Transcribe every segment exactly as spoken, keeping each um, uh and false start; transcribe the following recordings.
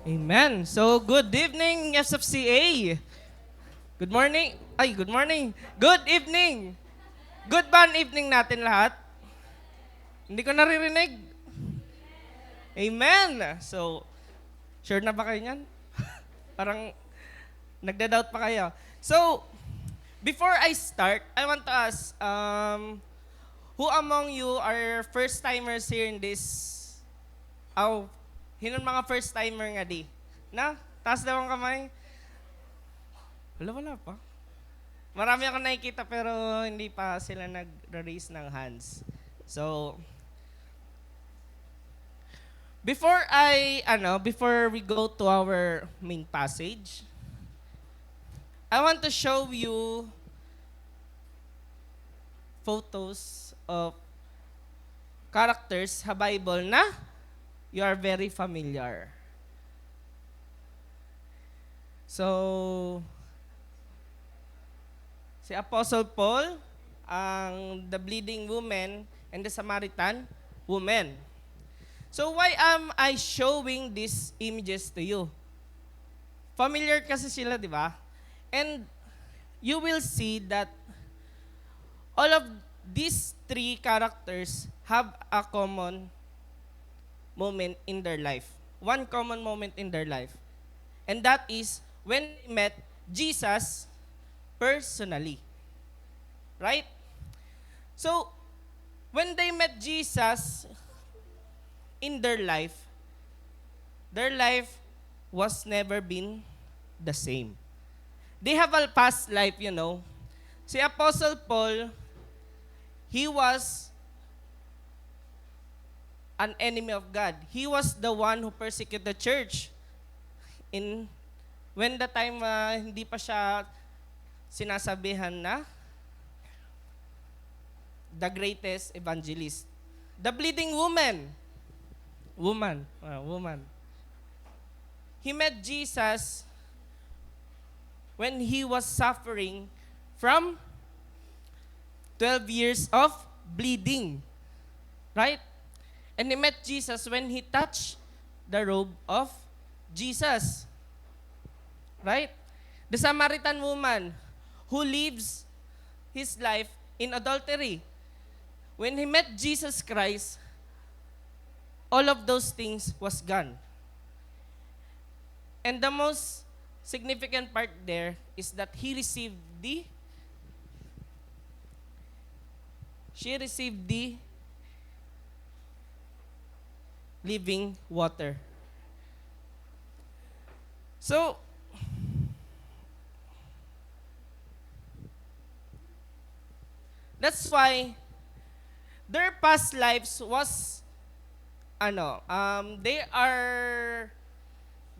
Amen. So, good evening, S F C A. Good morning. Ay, good morning. Good evening. Good ba ang evening natin lahat? Hindi ko naririnig. Amen. So, sure na ba kayo niyan? Parang nagda-doubt pa kayo. So, before I start, I want to ask, um, who among you are first timers here in this? Aw, hinon mga first timer nga di? Na? Taas daw ang kamay. Wala, wala pa. Marami ako nakikita pero hindi pa sila nag-raise ng hands. So, before I, ano, before we go to our main passage, I want to show you photos of characters ha Bible na you are very familiar. So, si Apostle Paul, ang the bleeding woman, and the Samaritan woman. So, why am I showing these images to you? Familiar kasi sila, di ba? And you will see that all of these three characters have a common moment in their life. One common moment in their life. And that is when they met Jesus personally. Right? So, when they met Jesus in their life, their life was never been the same. They have a past life, you know. Si Apostle Paul, he was an enemy of God. He was the one who persecuted the church in when the time, ah, hindi pa siya sinasabihan na the greatest evangelist. The bleeding woman. Woman. Ah, woman. He met Jesus when he was suffering from twelve years of bleeding. Right? And he met Jesus when he touched the robe of Jesus. Right? The Samaritan woman who lives his life in adultery. When he met Jesus Christ, all of those things was gone. And the most significant part there is that he received the she received the living water. So, that's why their past lives was, ano, um, they are,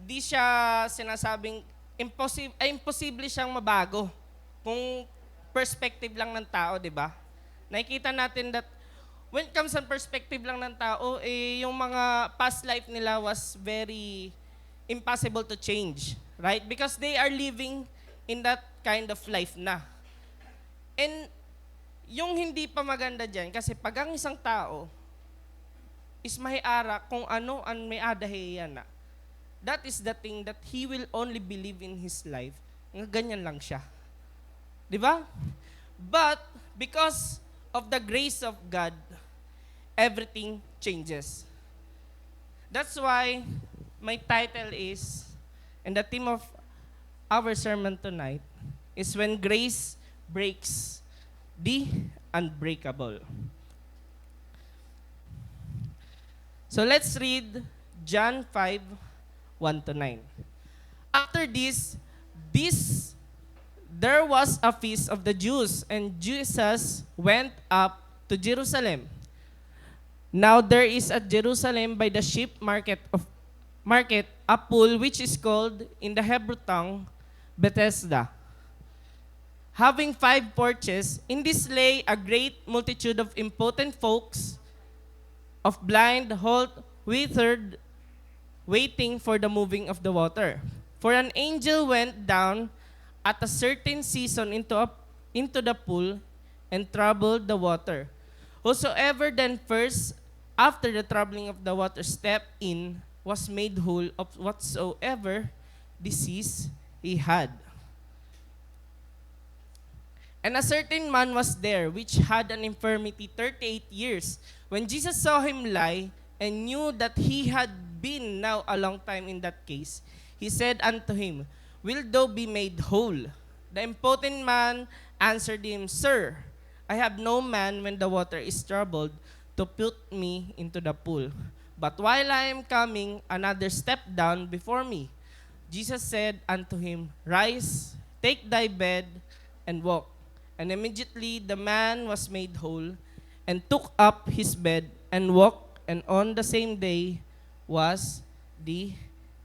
di siya sinasabing imposi-, ay, imposible siyang mabago kung perspective lang ng tao, di ba? Nakikita natin that when it comes sa perspective lang ng tao, eh, yung mga past life nila was very impossible to change, right? Because they are living in that kind of life na. And yung hindi pa maganda diyan, kasi pag ang isang tao is mahiara kung ano an may-ada ha iya na, that is the thing that he will only believe in his life, nga ganyan lang siya. Di ba? But because of the grace of God, everything changes. That's why my title is, and the theme of our sermon tonight is When Grace Breaks the Unbreakable. So let's read John five, one to nine. After this, this, there was a feast of the Jews, and Jesus went up to Jerusalem. Now there is at Jerusalem by the sheep market of, market a pool which is called in the Hebrew tongue Bethesda, having five porches. In this lay a great multitude of impotent folks, of blind, halt, withered, waiting for the moving of the water. For an angel went down at a certain season into a, into the pool and troubled the water. Whosoever then first, after the troubling of the water, stepped in was made whole of whatsoever disease he had. And a certain man was there which had an infirmity thirty-eight years. When Jesus saw him lie, and knew that he had been now a long time in that case, he said unto him, "Wilt thou be made whole?" The impotent man answered him, "Sir, I have no man when the water is troubled to put me into the pool. But while I am coming, another stepped down before me." Jesus said unto him, "Rise, take thy bed, and walk." And immediately the man was made whole, and took up his bed, and walked, and on the same day was the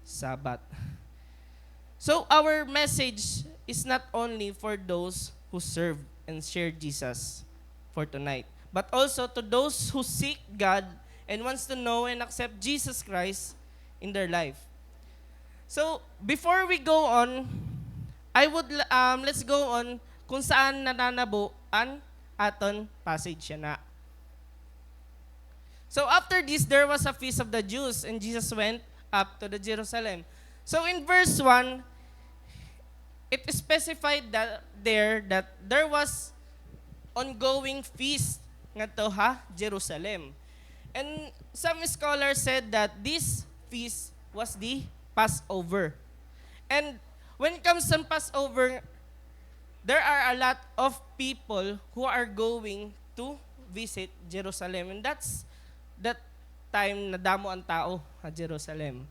Sabbath. So our message is not only for those who serve and share Jesus for tonight, but also to those who seek God and wants to know and accept Jesus Christ in their life. So, before we go on, I would l- um let's go on kung saan nananabo an aton passage yana. So after this, there was a feast of the Jews, and Jesus went up to the Jerusalem. So in verse one, it specified that there that there was ongoing feast ngadto ha Jerusalem. And some scholars said that this feast was the Passover. And when it comes to Passover, there are a lot of people who are going to visit Jerusalem. And that's that time na damo an tao ha Jerusalem.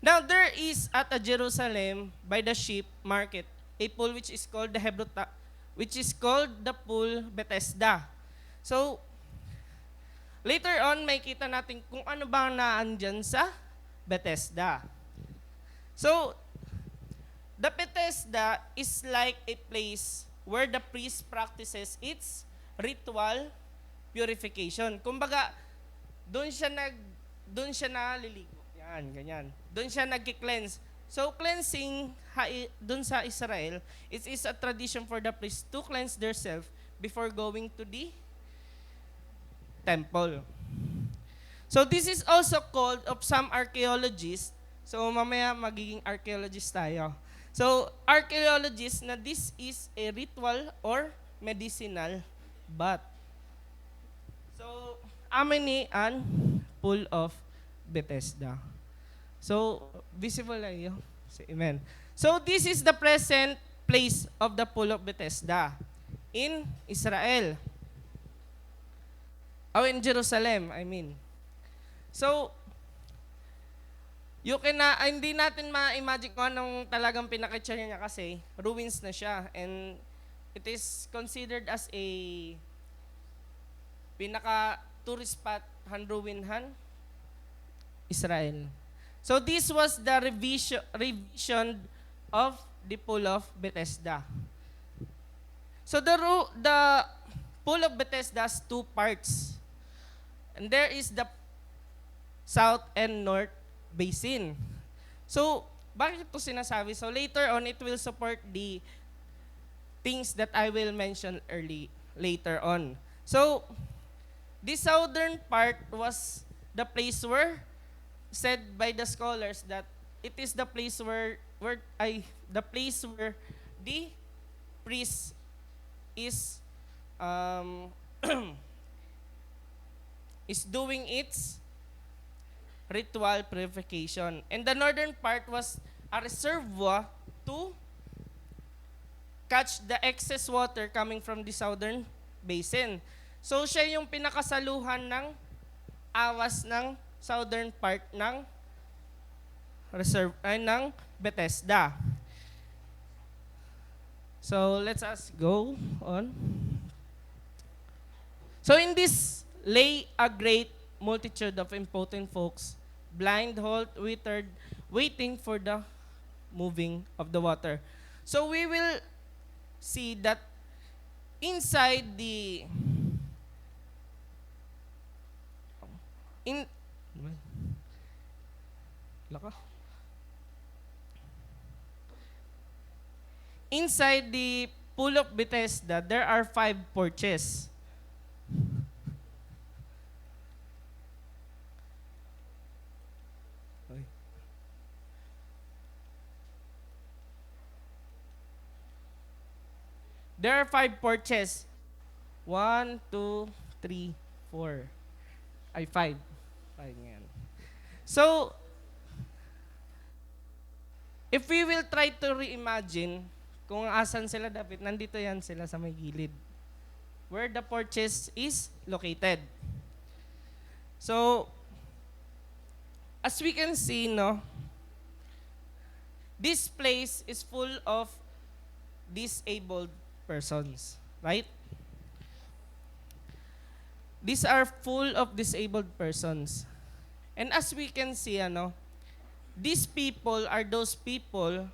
Now, there is at a Jerusalem by the sheep market a pool which is called the Hebrew ta- which is called the pool Bethesda. So, later on, makikita natin kung ano ba ang naandyan sa Bethesda. So, the Bethesda is like a place where the priest practices its ritual purification. Kumbaga, doon siya nag doon siya naliligo. Yan, ganyan. Doon siya nagki-cleanse. So, cleansing ha, doon sa Israel, it is a tradition for the priest to cleanse themselves before going to the temple. So this is also called of some archaeologists. So mamaya magiging archaeologist tayo. So archaeologists na this is a ritual or medicinal bath. So amo ini an Pool of Bethesda. So visible na iyo. Say amen. So this is the present place of the Pool of Bethesda in Israel. Oh, in Jerusalem, I mean. So, you can, ah, hindi natin ma-imagine kung anong talagang pinaka-itsura niya kasi ruins na siya, and it is considered as a pinaka-tourist spot han ruin han Israel. So this was the revision, revision of the Pool of Bethesda. So the ru- the Pool of Bethesda has two parts. And there is the south and north basin. So, bakit ito sinasabi? So later on, it will support the things that I will mention early later on. So, the southern part was the place where said by the scholars that it is the place where where ay the place where the priest is um, is doing its ritual purification. And the northern part was a reservoir to catch the excess water coming from the southern basin. So siya yung pinakasaluhan ng awas ng southern part ng reserve ay ng Bethesda. So let us go on. So in this lay a great multitude of impotent folks, blind, halt, withered, waiting for the moving of the water. So we will see that inside the in laka. Inside the Pool of Bethesda, there are five porches. Ay. There are five porches. One, two, three, four. Ay, five. Five ngayon. So, if we will try to reimagine kung asan sila dapat, nandito yan sila sa may gilid. Where the porches is located. So, as we can see, no, this place is full of disabled persons, right? These are full of disabled persons. And as we can see, ano, these people are those people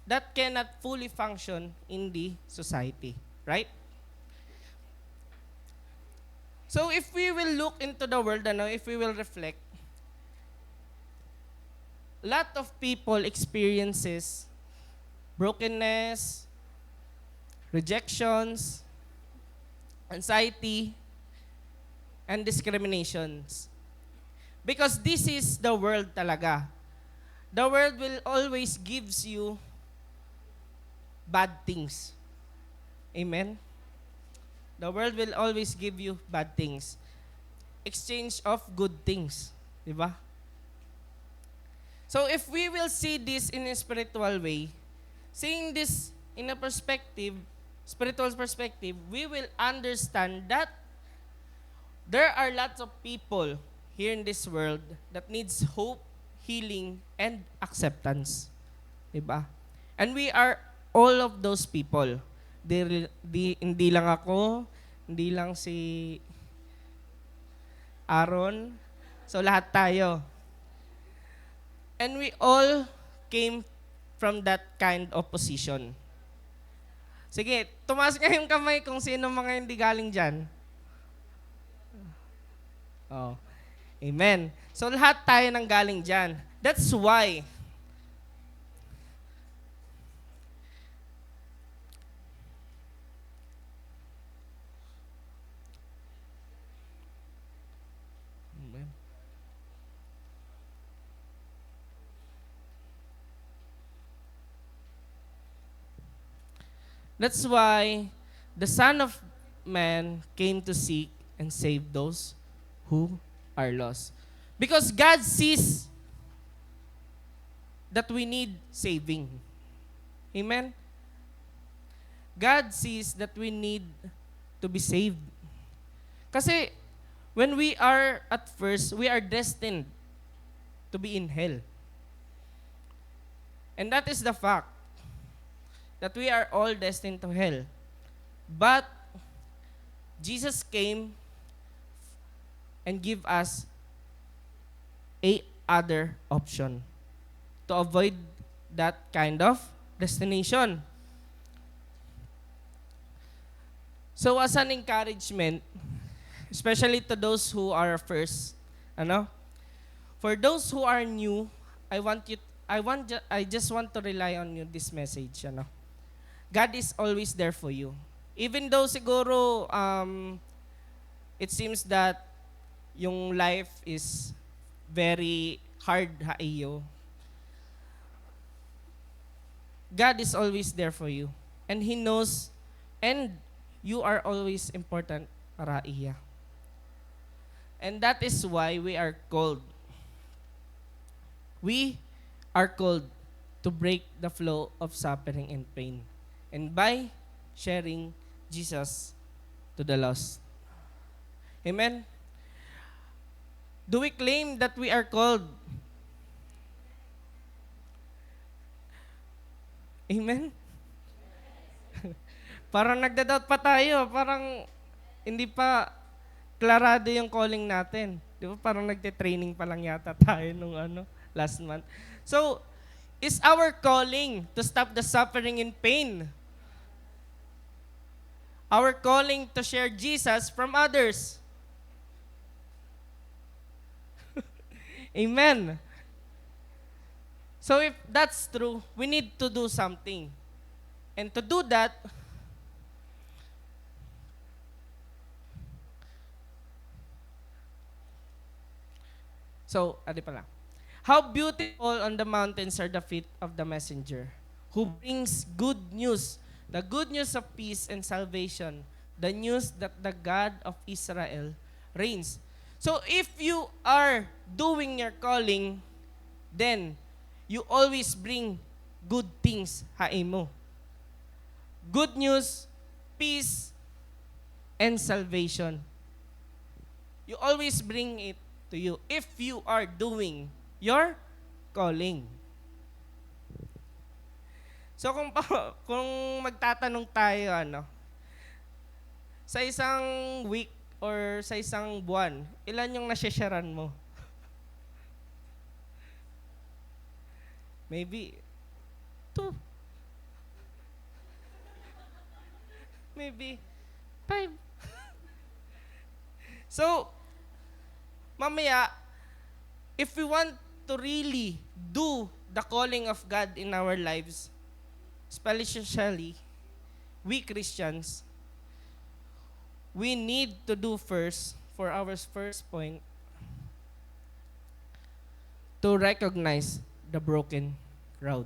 that cannot fully function in the society, right? So if we will look into the world, ano, if we will reflect, lot of people experiences brokenness, rejections, anxiety, and discriminations. Because this is the world talaga. The world will always gives you bad things. Amen? The world will always give you bad things. Exchange of good things. Di ba? So if we will see this in a spiritual way, seeing this in a perspective, spiritual perspective, we will understand that there are lots of people here in this world that needs hope, healing, and acceptance. Di ba? And we are all of those people. Di, di, hindi lang ako, hindi lang si Aaron. So, lahat tayo. And we all came from that kind of position. Sige, tumaas nga yung kamay kung sino mga hindi galing dyan. Oh. Amen. So, lahat tayo nanggaling dyan. That's why. Amen. That's why the Son of Man came to seek and save those who are lost. Because God sees that we need saving. Amen? God sees that we need to be saved. Kasi when we are at first, we are destined to be in hell. And that is the fact that we are all destined to hell. But Jesus came and give us a other option to avoid that kind of destination. So as an encouragement, especially to those who are first, ano, for those who are new, I want you, I want ju-, I just want to rely on you this message, ano. God is always there for you. Even though siguro, um, it seems that yung life is very hard ha iyo, God is always there for you. And He knows, and you are always important para ha iya. And that is why we are called. We are called to break the flow of suffering and pain. And by sharing Jesus to the lost. Amen? Do we claim that we are called? Amen? Parang nagda-doubt pa tayo. Parang hindi pa klarado yung calling natin. Di ba? Parang nagte-training pa lang yata tayo nung ano, last month. So, is our calling to stop the suffering and pain? Our calling to share Jesus from others? Amen. So if that's true, we need to do something. And to do that, so, adi pala. How beautiful on the mountains are the feet of the messenger who brings good news The good news of peace and salvation, the news that the God of Israel reigns. So if you are doing your calling, then you always bring good things ha imo. Good news, peace, and salvation. You always bring it to you if you are doing your calling. So kung pa, kung magtatanong tayo, ano, sa isang week or sa isang buwan, ilan yung nashe-sharean mo? Maybe two. Maybe five. So, mamaya, if we want to really do the calling of God in our lives, especially we Christians, we need to do first, for our first point, to recognize the broken crowd.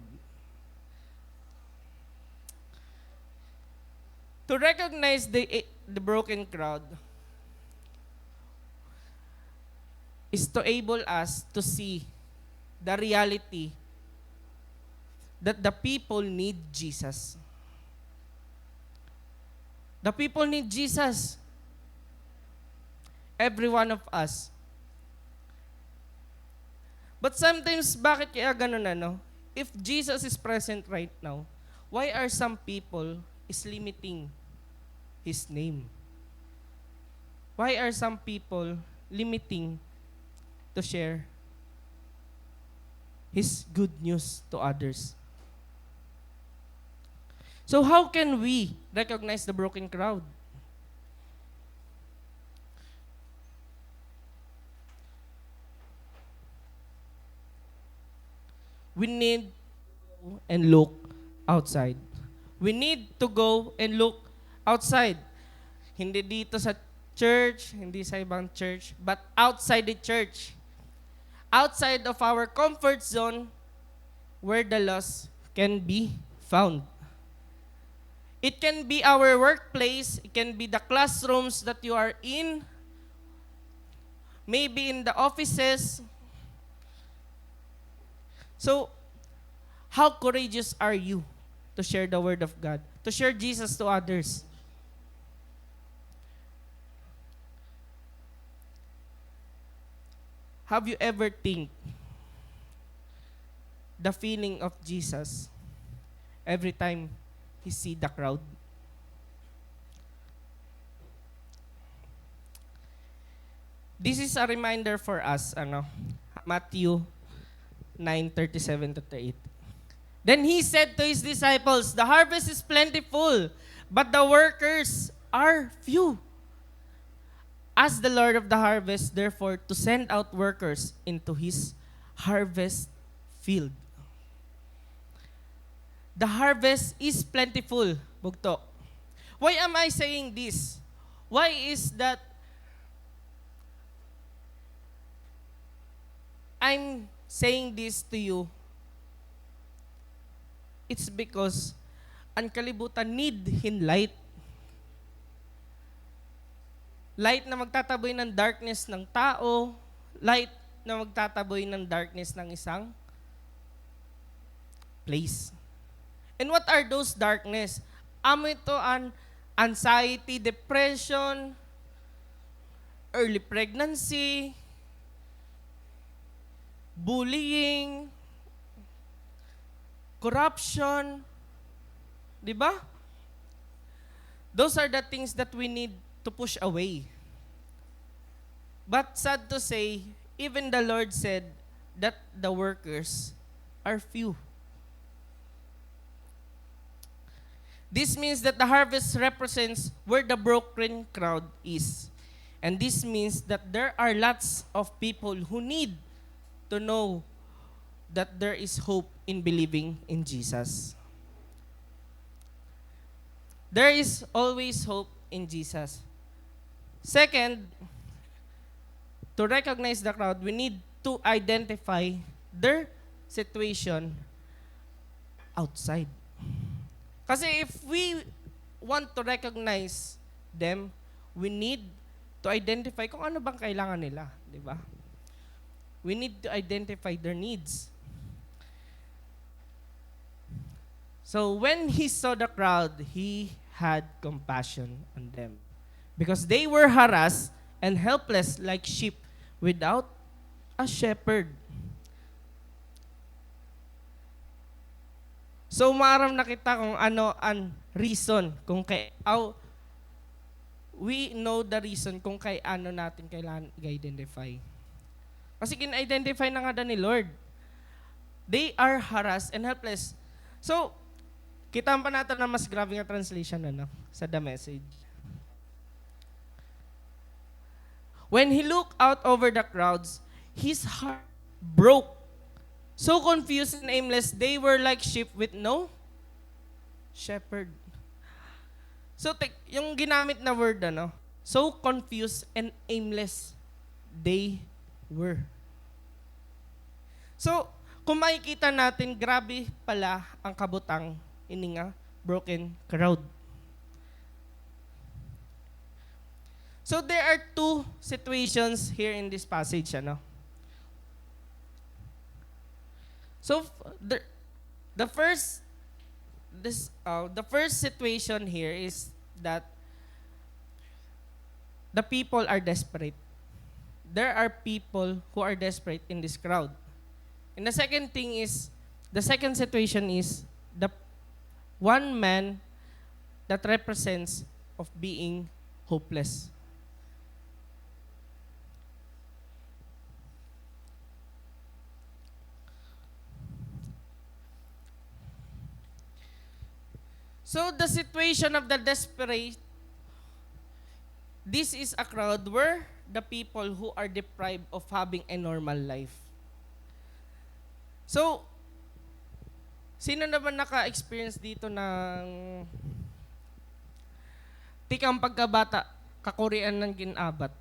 To recognize the, the broken crowd is to able us to see the reality that the people need Jesus. The people need Jesus. Every one of us. But sometimes, bakit kaya ganun, ano? If Jesus is present right now, why are some people is limiting His name? Why are some people limiting to share His good news to others? So how can we recognize the broken crowd? We need to go and look outside. We need to go and look outside. Hindi dito sa church, hindi sa ibang church, but outside the church. Outside of our comfort zone, where the lost can be found. It can be our workplace, it can be the classrooms that you are in, maybe in the offices. So, how courageous are you to share the word of God, to share Jesus to others? Have you ever think the feeling of Jesus every time he see the crowd? This is a reminder for us, ano, Matthew nine thirty-seven to thirty-eight. Then he said to his disciples, "The harvest is plentiful, but the workers are few. Ask the Lord of the harvest, therefore, to send out workers into his harvest field." The harvest is plentiful, bugto. Why am I saying this? Why is that I'm saying this to you? It's because an kalibutan need hin light. Light na magtataboy ng darkness ng tao, light na magtataboy ng darkness ng isang place. And what are those darkness? Amo ito an anxiety, depression, early pregnancy, bullying, corruption, di ba? Those are the things that we need to push away. But sad to say, even the Lord said that the workers are few. This means that the harvest represents where the broken crowd is. And this means that there are lots of people who need to know that there is hope in believing in Jesus. There is always hope in Jesus. Second, to recognize the crowd, we need to identify their situation outside. Kasi if we want to recognize them, we need to identify kung ano bang kailangan nila, di ba? We need to identify their needs. So when he saw the crowd, he had compassion on them, because they were harassed and helpless like sheep without a shepherd. So, maaram na kita kung ano an reason, kung kay, aw, we know the reason kung kay ano natin kailangan i-identify. Kasi gin-identify na ngada ni Lord. They are harassed and helpless. So, kitaan pa naton an mas grabe nga translation, ano, sa The Message. When he looked out over the crowds, his heart broke. So confused and aimless, they were like sheep with no shepherd. So, tek-, yung ginamit na word, ano, so confused and aimless they were. So, kung makikita natin, grabe pala ang kabutang ini nga broken crowd. So there are two situations here in this passage, ano? So, f-, the, the first, this, uh, the first situation here is that the people are desperate. There are people who are desperate in this crowd. And the second thing is, the second situation is the one man that represents of being hopeless. So the situation of the desperate, this is a crowd where the people who are deprived of having a normal life. So, sino naman naka-experience dito ng tikang pagkabata, kakurian ng gin-abat?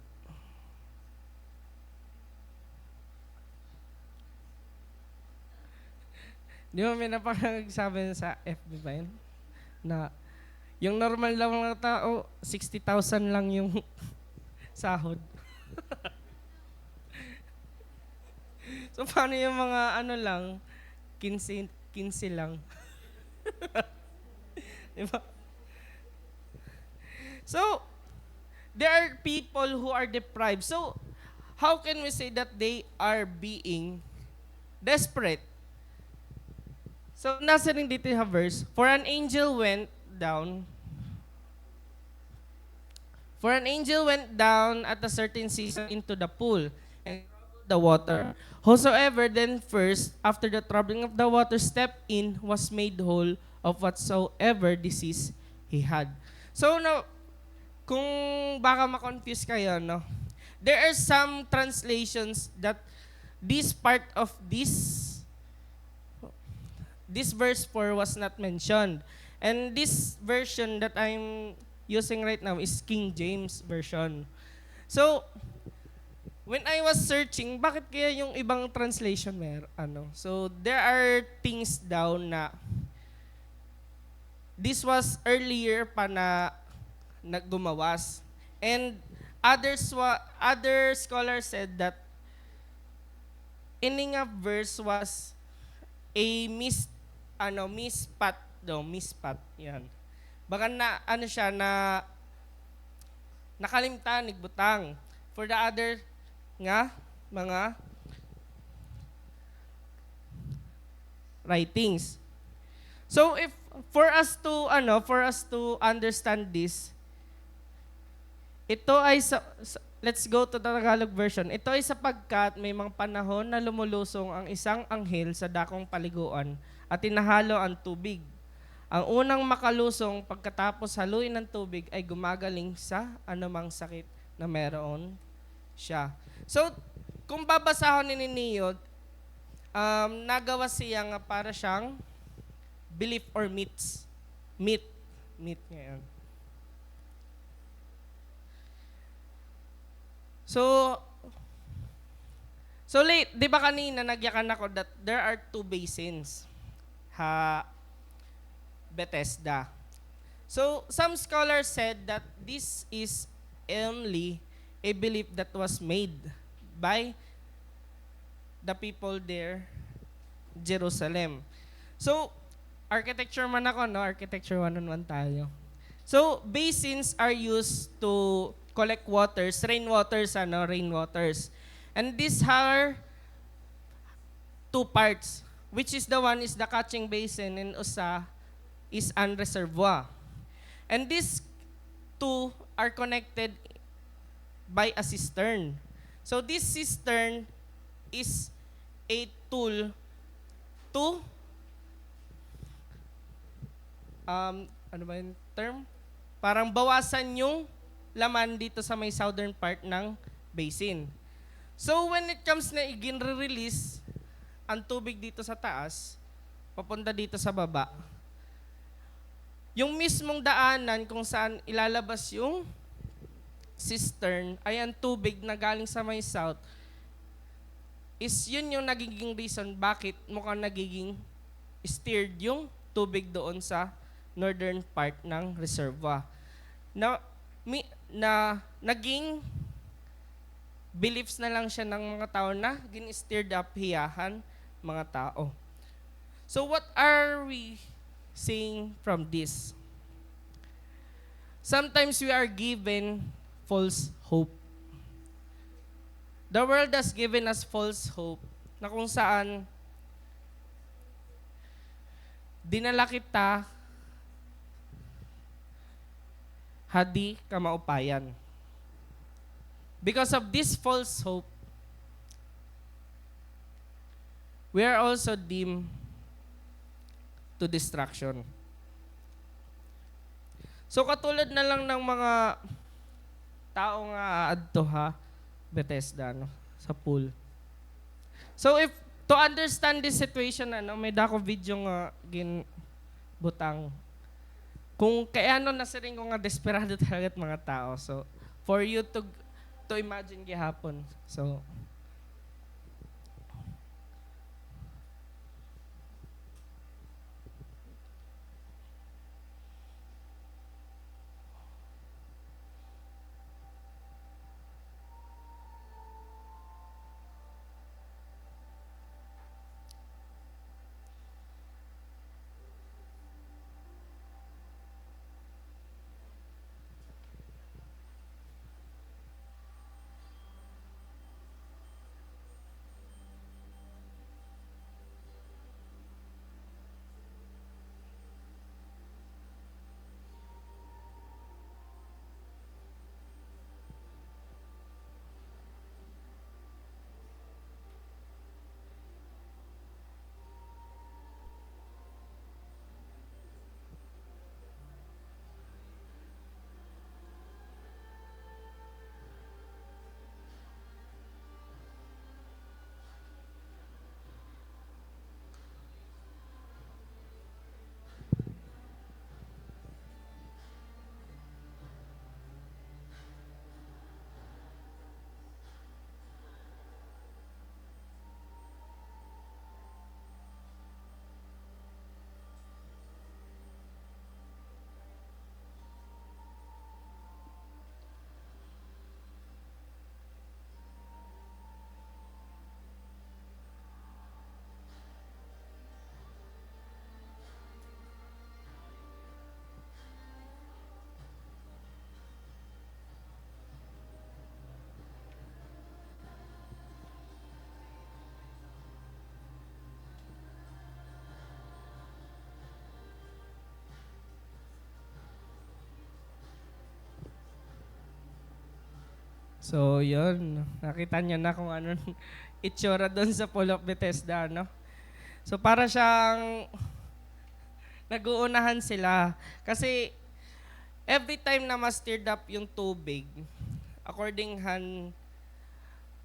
Di ba may napakagsabi sa F B ba yun? Na yung normal lang na tao, sixty thousand lang yung sahod. So, paano yung mga ano lang, kinse, kinse lang? Di ba? So, there are people who are deprived. So, how can we say that they are being desperate? So, nasiring dito ha verse, "For an angel went down, for an angel went down at a certain season into the pool and troubled the water. Whosoever then first, after the troubling of the water, stepped in, was made whole of whatsoever disease he had." So, no, kung baka ma-confuse kayo, no? There are some translations that this part of this, this verse four was not mentioned. And this version that I'm using right now is King James Version. So, when I was searching, bakit kaya yung ibang translation mer-, ano? So, there are things daw na this was earlier pa na naggumawas. And others wa-, other scholars said that ini nga verse was a mis-, ano, mispat daw, mispat, yan. Baka na, ano siya, na nakalimtan, nigbutang. For the other nga mga writings. So, if, for us to, ano, for us to understand this, ito ay sa, sa, let's go to the Tagalog version. Ito ay sapagkat may mga panahon na lumulusong ang isang anghel sa dakong paliguan at hinahalo ang tubig. Ang unang makalusong pagkatapos haluin ng tubig ay gumagaling sa anumang sakit na meron siya. So, kung babasahon ni ninyo, um, nagawa siya nga para siyang belief or myths. Myth. Myth ngayon. So, so late, di ba kanina nagyakan ako that there are two basins ha, Bethesda. So, some scholars said that this is only a belief that was made by the people there, Jerusalem. So, architecture man ako, no? Architecture one oh one tayo. So, basins are used to collect waters, rainwaters, ano, rainwaters. And these are two parts, which is the one is the catching basin and usa is an reservoir. And these two are connected by a cistern. So this cistern is a tool to, um, ano ba yung term? Parang bawasan yung laman dito sa may southern part ng basin. So when it comes na igin-release ang tubig dito sa taas, papunta dito sa baba, yung mismong daanan kung saan ilalabas yung cistern ay ang tubig na galing sa may south, is yun yung nagiging reason bakit mukhang nagiging stirred yung tubig doon sa northern part ng reservoir. Na, mi, na naging beliefs na lang siya ng mga tao na gin-stirred up hiya han mga tao. So what are we seeing from this? Sometimes we are given false hope. The world has given us false hope na kung saan dinala kita ha di kamaupayan. Because of this false hope, we are also doomed to destruction. So katulad na lang ng mga tao nga aadto ha Bethesda, no, sa pool. So if to understand this situation, ano, may dako video nga ginbutang kung kay ano nasiring ko nga desperado talaga it mga tao. So for you to to imagine gihapon. So So, yun. Nakita niyo na kung ano itsura doon sa Pool of Bethesda, no? So, para siyang nag-uunahan sila. Kasi, every time na ma-stirred up yung tubig, according han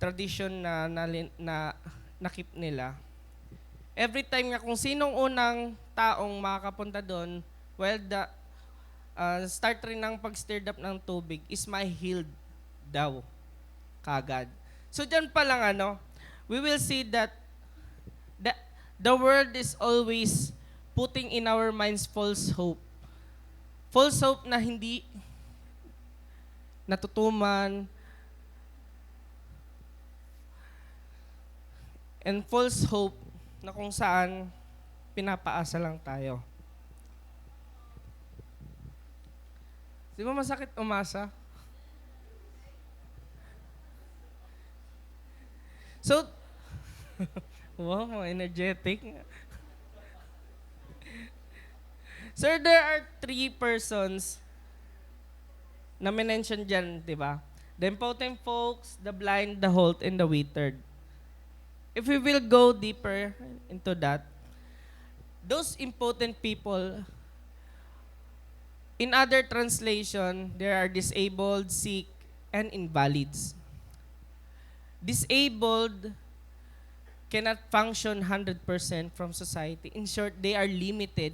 tradition na, na, na, na-keep nila, every time nga kung sinong unang taong makakapunta doon, well, the, ah, start rin ng pag-stirred up ng tubig is ma-healed daw kagad. So, diyan pa lang, ano, we will see that the, the world is always putting in our minds false hope. False hope na hindi natutuman, and false hope na kung saan pinapaasa lang tayo. Di ba masakit umasa? So, wow, energetic. Sir, there are three persons na minention diyan, di ba? The impotent folks, the blind, the halt, and the withered. If we will go deeper into that, those impotent people, in other translation, they are disabled, sick, and invalids. Disabled cannot function hundred percent from society. In short, they are limited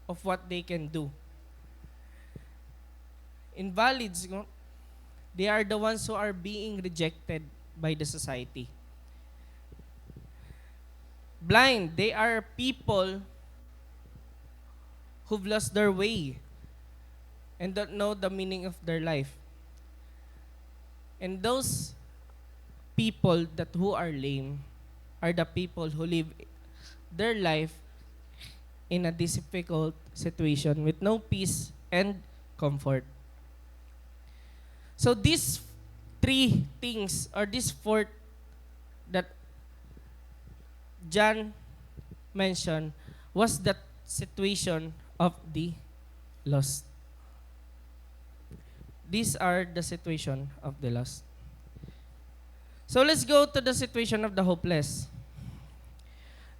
of what they can do. Invalids, no? They are the ones who are being rejected by the society. Blind, they are people who've lost their way and don't know the meaning of their life. And those people that who are lame are the people who live their life in a difficult situation with no peace and comfort. So these three things, or this fourth that John mentioned, was the situation of the lost. These are the situation of the lost. So let's go to the situation of the hopeless.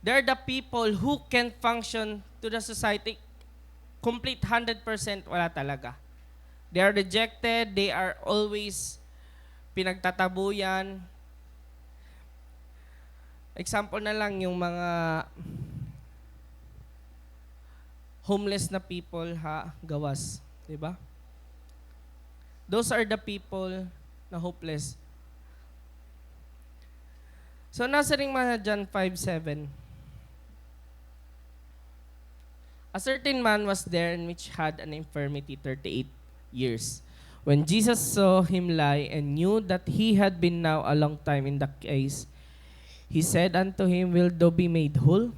They are the people who can function to the society complete hundred percent, wala talaga. They are rejected, they are always pinagtatabuyan. Example na lang yung mga homeless na people ha gawas, di ba? Those are the people na hopeless. So, nasiring man ha John five seven, "A certain man was there in which had an infirmity thirty-eight years. When Jesus saw him lie and knew that he had been now a long time in the case, he said unto him, 'Wilt thou be made whole?'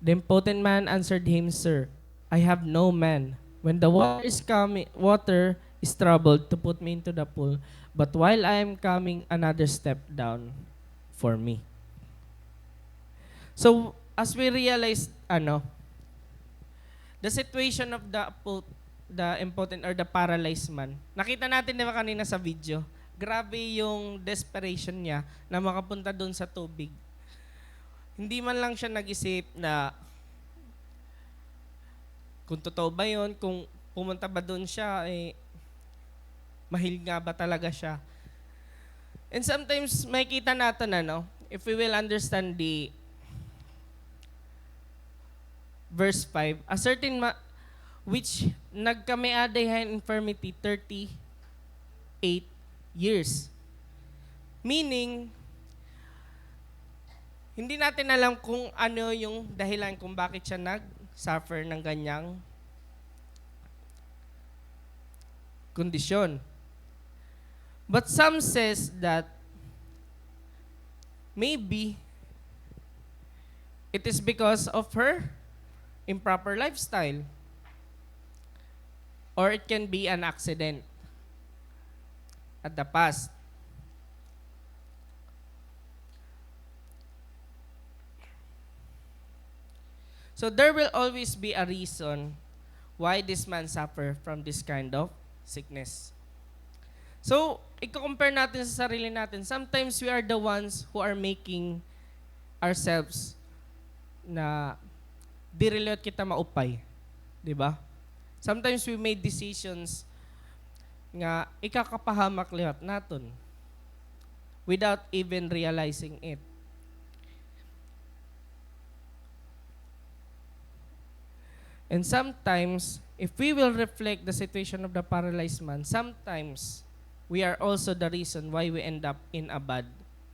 The impotent man answered him, 'Sir, I have no man when the water is coming, water is troubled to put me into the pool, but while I am coming, another step down for me.'" So, as we realize, ano, the situation of the po-, the impotent or the paralyzed man, nakita natin, di ba, kanina sa video, grabe yung desperation niya na makapunta doon sa tubig. Hindi man lang siya nag-isip na kung totoo ba yun, kung pumunta ba doon siya, eh, ma-heal nga ba talaga siya. And sometimes, makikita natin, ano, if we will understand the verse five, "A certain ma-, which nagkamiaday han infirmity thirty-eight years." Meaning, hindi natin alam kung ano yung dahilan kung bakit siya nag-suffer ng ganyang kondisyon. But some says that maybe it is because of her improper lifestyle, or it can be an accident at the past. So there will always be a reason why this man suffer from this kind of sickness. So, i-compare natin sa sarili natin. Sometimes we are the ones who are making ourselves na diri liwat kita maupay. Di ba? Sometimes we made decisions nga ikakapahamak liwat naton without even realizing it. And sometimes, if we will reflect the situation of the paralyzed man, sometimes we are also the reason why we end up in a bad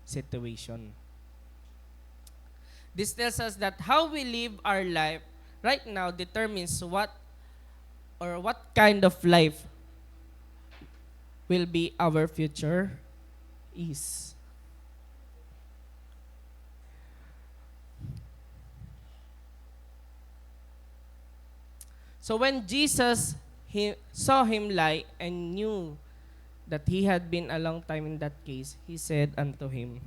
situation. This tells us that how we live our life right now determines what or what kind of life will be our future is. So when Jesus, he saw him lie and knew that he had been a long time in that case, he said unto him,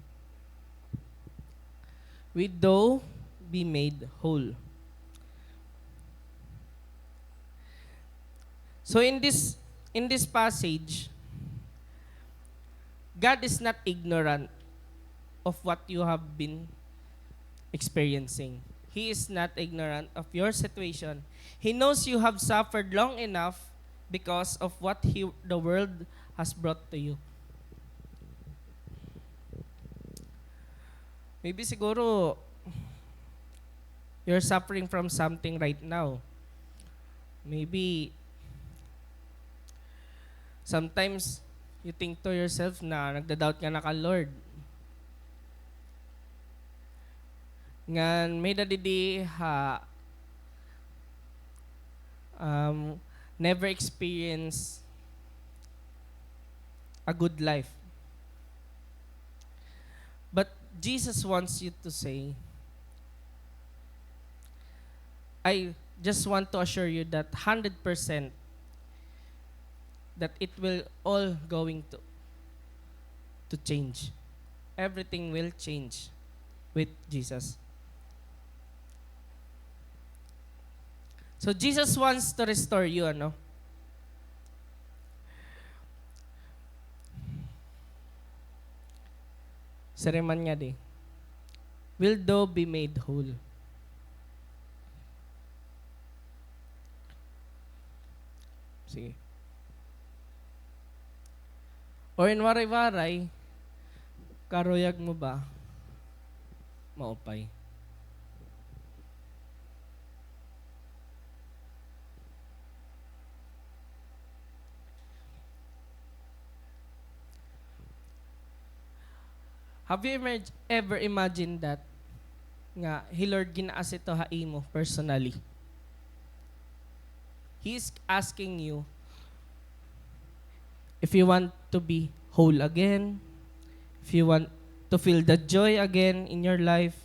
"Widow, be made whole." So in this, in this passage, God is not ignorant of what you have been experiencing. He is not ignorant of your situation. He knows you have suffered long enough because of what he, the world has brought to you. Maybe siguro, you're suffering from something right now. Maybe, sometimes, you think to yourself na nagda-doubt ka na kan Lord. Ngan may-ada didi ha, um, never experience a good life. But Jesus wants you to say, I just want to assure you that hundred percent that it will all going to, to change. Everything will change with Jesus. So Jesus wants to restore you, ano? Siring man ngadi, "Wilt thou be made whole?" Sige. Or in Waray-Waray, karuyag mo ba maupay? Have you emer-, ever imagined that nga hi Lord gin-ask ito ha imo personally? He is asking you if you want to be whole again, if you want to feel the joy again in your life.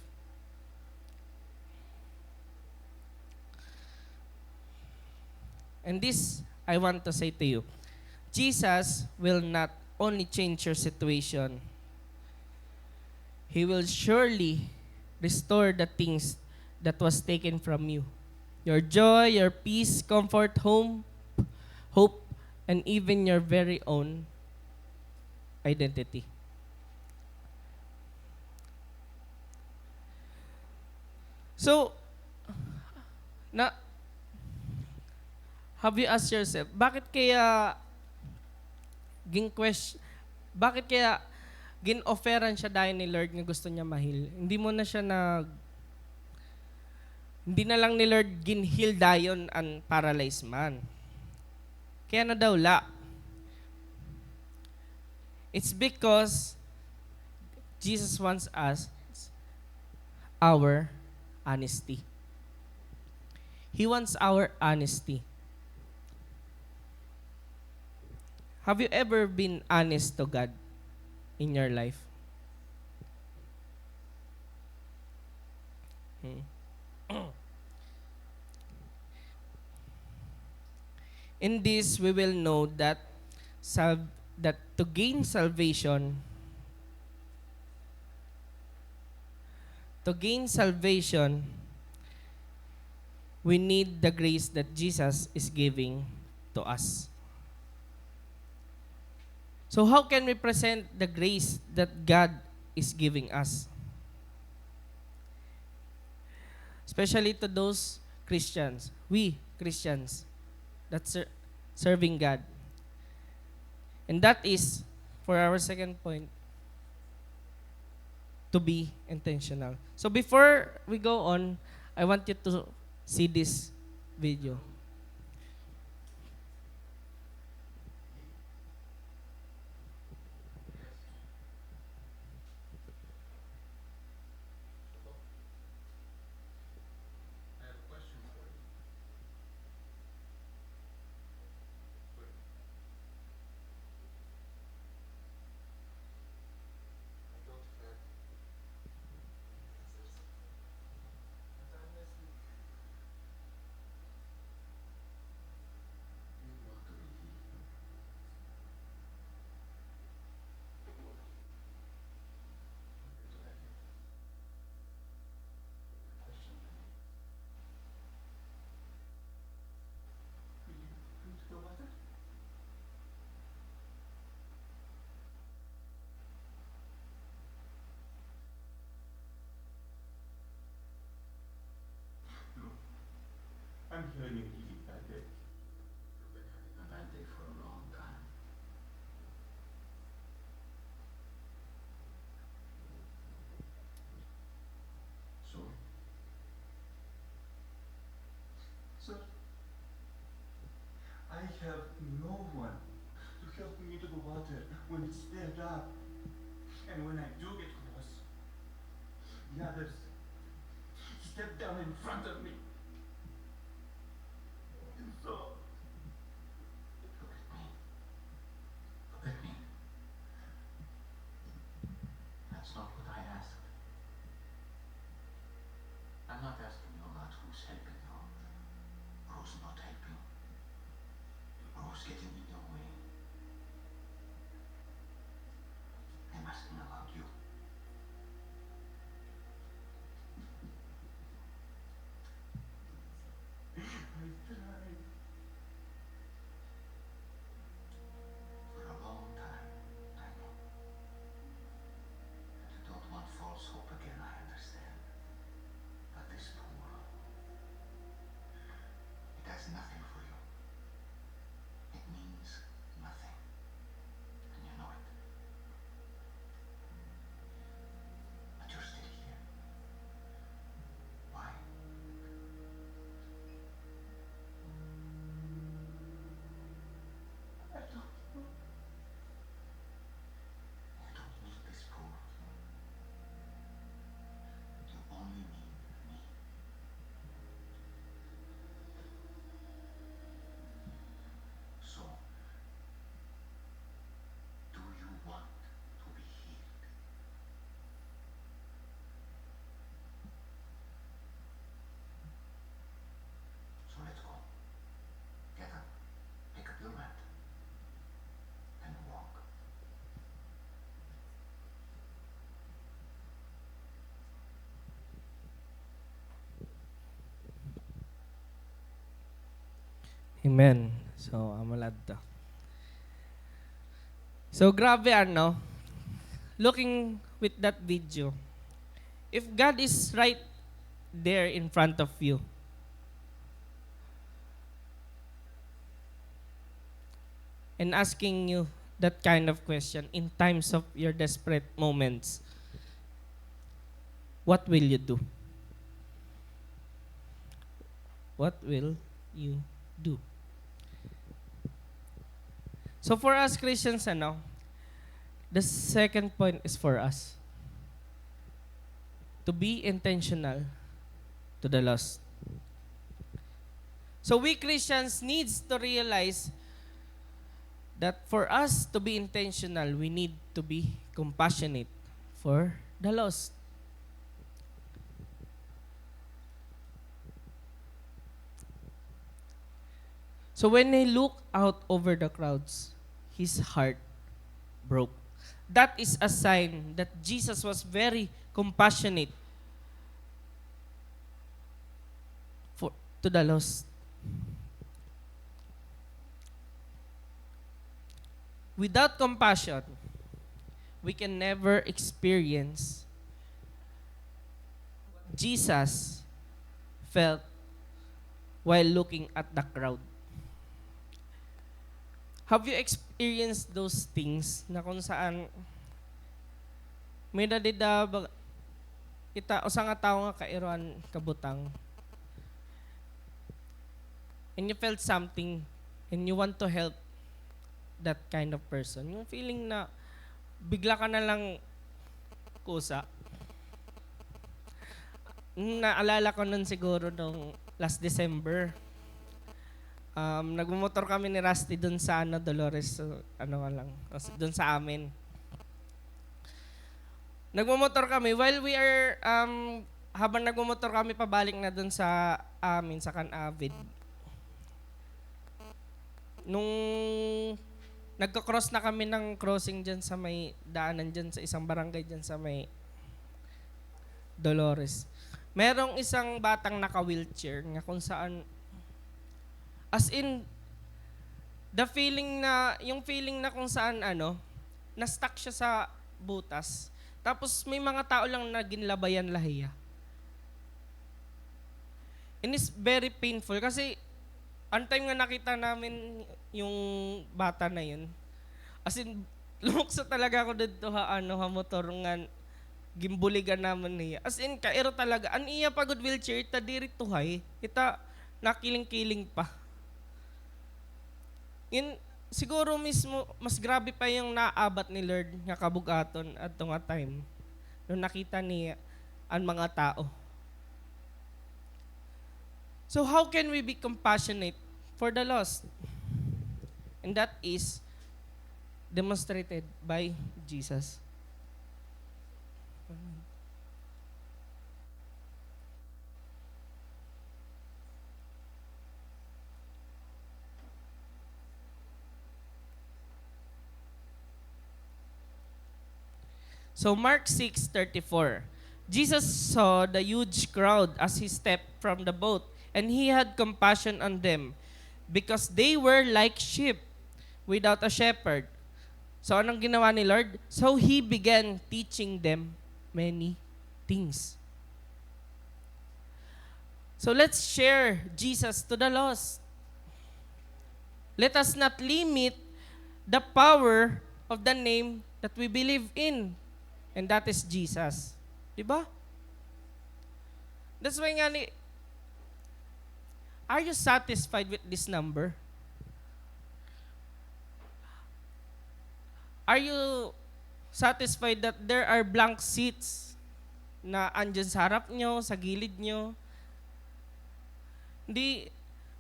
And this, I want to say to you, Jesus will not only change your situation, He will surely restore the things that was taken from you. Your joy, your peace, comfort, home, hope, and even your very own identity. So, na, have you asked yourself, bakit kaya gin-ques-, bakit kaya gin-offeran siya dayon ni Lord nga gusto niya ma-heal? Hindi mo na siya nag-, hindi na lang ni Lord gin-heal dayon an paralyzed man. Kaya na daw la. It's because Jesus wants us, our honesty. He wants our honesty. Have you ever been honest to God in your life? Hmm. In this, we will know that sal-, that to gain salvation, to gain salvation, we need the grace that Jesus is giving to us. So how can we present the grace that God is giving us? Especially to those Christians, we Christians that ser-, serving God. And that is for our second point, to be intentional. So before we go on, I want you to see this video. I have a question for I'm hearing you really bad day. You've been having a bad day for a long time. So? Sir, I have no one to help me to the water when it's stirred up. And when I do get close, the others step down in front of me. And so, look at me. Look at me. That's not what I asked. I'm not asking you about who's helping you or who's not helping, or who's getting in your way. I'm asking about you. I tried. For a long time, I know. And you don't want false hope again, I understand. But this pool, it has nothing for you. It means nothing. And you know it. But you're still here. Why? I don't know. You don't need this pool. You only need me. So, do you want to be healed? So let's go. Get up. Pick up your mat. And walk. Amen. So, amo la adto. So, grabe, ano, looking with that video, if God is right there in front of you and asking you that kind of question in times of your desperate moments, what will you do? What will you do? So for us Christians, ano, the second point is for us to be intentional to the lost. So we Christians needs to realize that for us to be intentional, we need to be compassionate for the lost. So when he looked out over the crowds, his heart broke. That is a sign that Jesus was very compassionate for, to the lost. Without compassion, we can never experience what Jesus felt while looking at the crowd. Have you experienced those things na kung saan may-ada dida bag-, kita, usa nga tawo nga kairuan kabutang, and you felt something and you want to help that kind of person? Yung feeling na bigla ka na lang kusa. Naalala ko nun siguro nung last December, um, nagmumotor kami ni Rusty dun sa, ano, Dolores, so, ano nga lang, dun sa amin. Nagmumotor kami. While we are, um, habang nagmumotor kami pabalik na dun sa amin, sa Canavid, nung nagko-cross na kami ng crossing dyan sa may daanan dyan sa isang barangay dyan sa may Dolores, merong isang batang naka-wheelchair nga kung saan, as in, the feeling na, yung feeling na kung saan, ano, na-stuck siya sa butas. Tapos may mga tao lang na ginlabayan la hiya. And it's very painful kasi ang time nga nakita namin yung bata na yun, as in, lumukso talaga ako dito ha, ano, ha motor nga gimbuligan naman niya. As in, kairo talaga. An iya pa gud wheelchair, ita diri tuhay. Ita nakiling-kiling pa. Yun, siguro mismo, mas grabe pa yung naabat ni Lord nga kabugaton adto nga time nung nakita niya ang mga tao. So how can we be compassionate for the lost? And that is demonstrated by Jesus. So Mark six thirty-four, Jesus saw the huge crowd as he stepped from the boat, and he had compassion on them, because they were like sheep without a shepherd. So anong ginawa ni Lord? So he began teaching them many things. So let's share Jesus to the lost. Let us not limit the power of the name that we believe in. And that is Jesus. Di ba? That's why nga ni, are you satisfied with this number? Are you satisfied that there are blank seats na andyan sa harap nyo, sa gilid nyo? Hindi,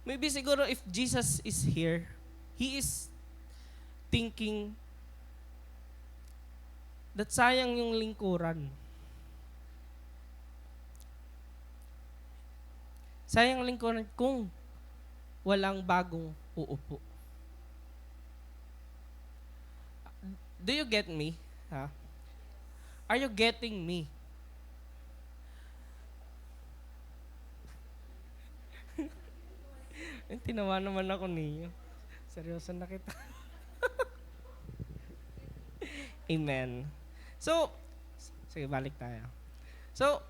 maybe siguro if Jesus is here, He is thinking that sayang yung lingkuran. Sayang lingkuran kung walang bagong uupo. Do you get me? Ha? Are you getting me? Ay, tinawa naman ako niyo. Seryoso na kita. Amen. So, sige, balik tayo. So,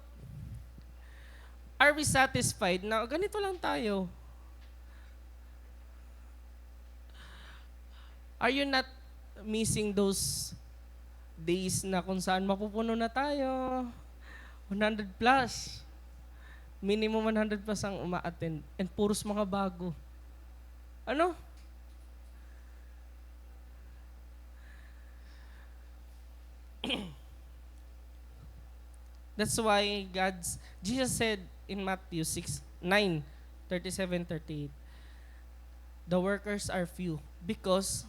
are we satisfied na ganito lang tayo? Are you not missing those days na kung saan mapupuno na tayo? One hundred plus. Minimum one hundred plus ang uma-attend. And puros mga bago. Ano? That's why God's, Jesus said in Matthew six, nine, thirty-seven, thirty-eight, "The workers are few because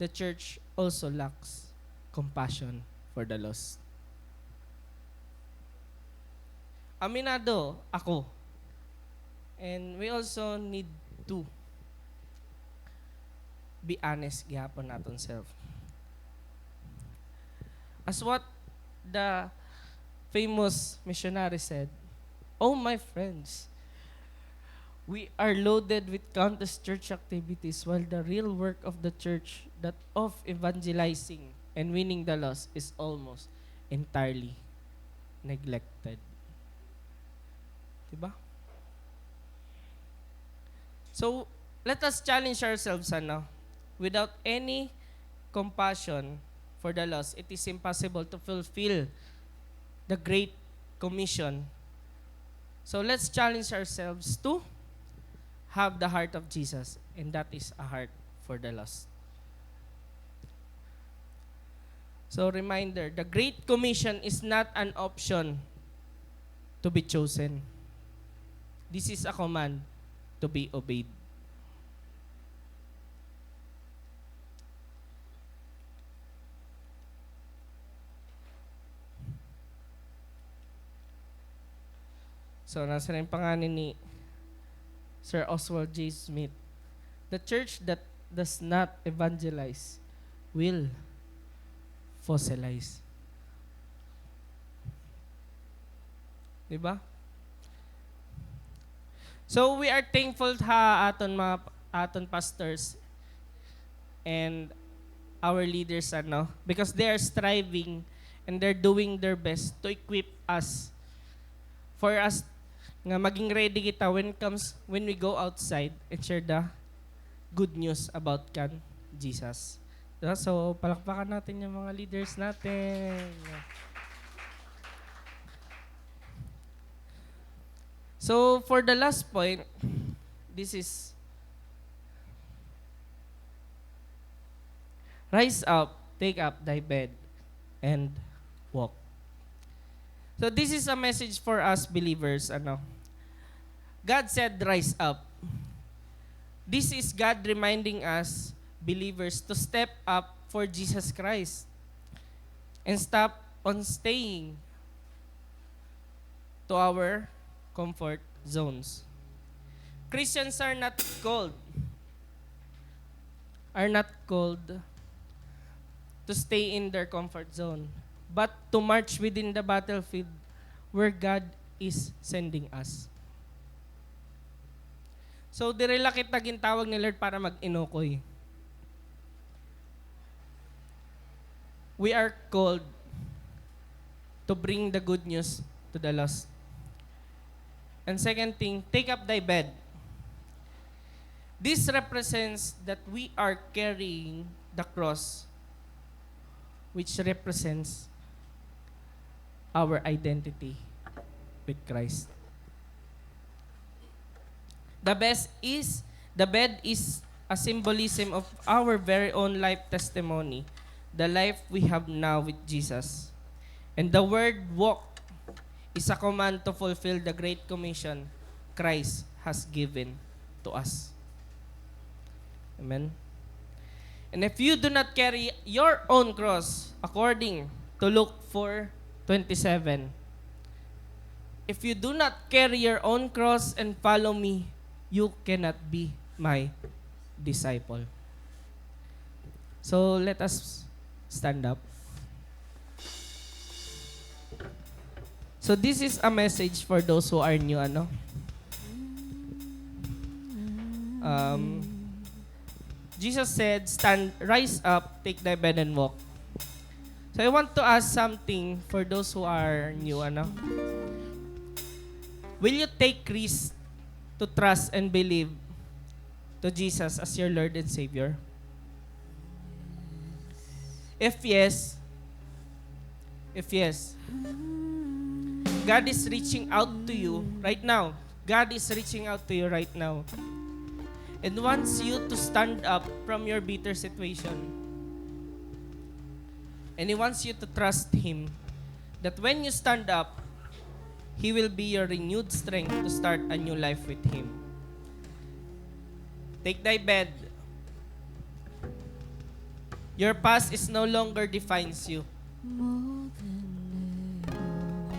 the church also lacks compassion for the lost." Aminado ako. And we also need to be honest gihapon naton self. As what the famous missionary said, "Oh, my friends, we are loaded with countless church activities, while the real work of the church, that of evangelizing and winning the lost, is almost entirely neglected." Diba? So, let us challenge ourselves, ano, without any compassion for the lost, it is impossible to fulfill the Great Commission. So, let's challenge ourselves to have the heart of Jesus, and that is a heart for the lost. So, reminder, the Great Commission is not an option to be chosen. This is a command to be obeyed. So, nasiring pa ngani ni Sir Oswald J. Smith, "The church that does not evangelize will fossilize." Di ba? So, we are thankful ha aton mga, aton pastors and our leaders, ano, because they are striving and they're doing their best to equip us for us nga maging ready kita when comes, when we go outside and share the good news about kan Jesus. Diba? So, palakpakan natin yung mga leaders natin. So, for the last point, this is rise up, take up thy bed, and walk. So this is a message for us believers, ano. God said, "Rise up." This is God reminding us believers to step up for Jesus Christ and stop on staying to our comfort zones. Christians are not called, are not called to stay in their comfort zone, but to march within the battlefield where God is sending us. So, diri la kita gintawag ni Lord para mag-inukoy. We are called to bring the good news to the lost. And second thing, take up thy bed. This represents that we are carrying the cross, which represents our identity with Christ. The best is, the bed is a symbolism of our very own life testimony, the life we have now with Jesus. And the word walk is a command to fulfill the great commission Christ has given to us. Amen. And if you do not carry your own cross, according to Luke four twenty-seven, if you do not carry your own cross and follow me, you cannot be my disciple. So let us stand up. So this is a message for those who are new, ano? Um, Jesus said, "Stand, rise up, take thy bed and walk." So I want to ask something for those who are new, ano? Will you take risk to trust and believe to Jesus as your Lord and Savior? If yes, if yes, God is reaching out to you right now. God is reaching out to you right now and wants you to stand up from your bitter situation. And He wants you to trust Him, that when you stand up, He will be your renewed strength to start a new life with Him. Take thy bed. Your past is no longer defines you.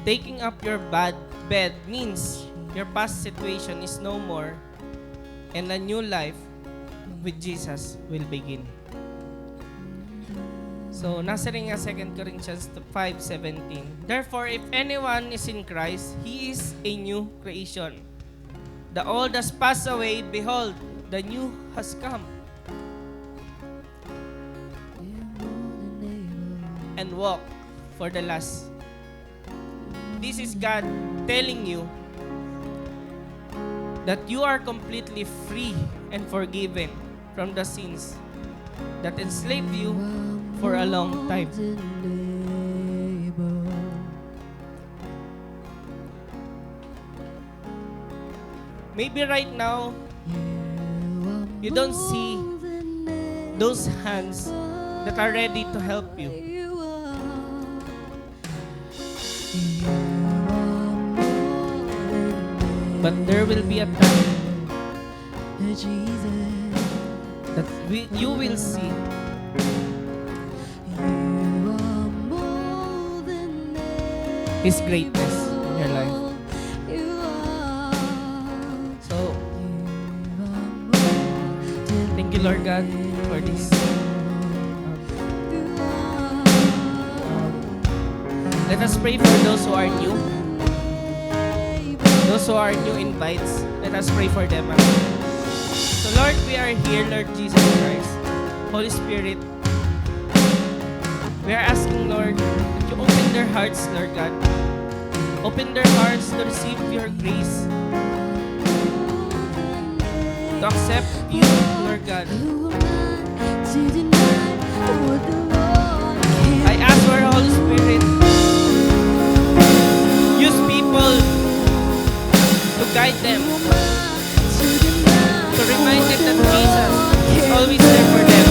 Taking up your bad bed means your past situation is no more, and a new life with Jesus will begin. So, nasiring nga Second Corinthians five seventeen, "Therefore, if anyone is in Christ, he is a new creation. The old has passed away, behold, the new has come." And walk for the last. This is God telling you that you are completely free and forgiven from the sins that enslaved you for a long time. Maybe right now, you don't see those hands that are ready to help you. But there will be a time that we, you will see His greatness in your life. So, thank you, Lord God, for this. Um, let us pray for those who are new. Those who are new invites, let us pray for them. So, Lord, we are here, Lord Jesus Christ. Holy Spirit, we are asking, Lord, that you open their hearts, Lord God. Open their hearts to receive your grace, to accept you, Lord God. I ask for Holy Spirit, use people to guide them, to remind them that Jesus is always there for them.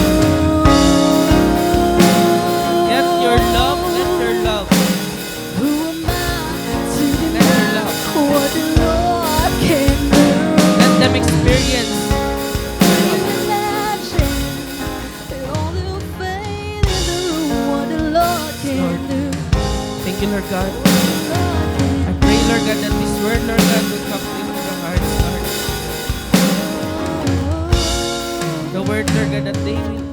Let your love, let your love, let your love, let them experience your love. Lord, thank you, Lord God. I pray, Lord God, that this word, Lord God, will come into the hearts, Lord. The word, Lord God, that they will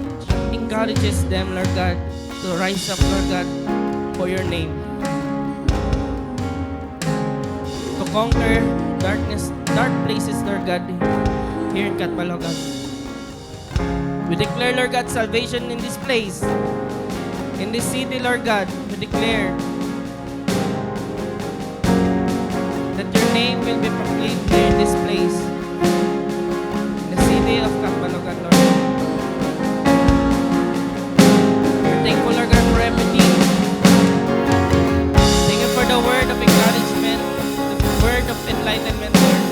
encourages them, Lord God, to rise up, Lord God, for your name. To conquer darkness, dark places, Lord God, here in Catbalogan. We declare, Lord God, salvation in this place, in this city, Lord God. We declare that your name will be proclaimed here in this place, in the city of Catbalogan, Lord. We're thankful, Lord God, for everything. Thank you for the word of encouragement, the word of enlightenment, Lord.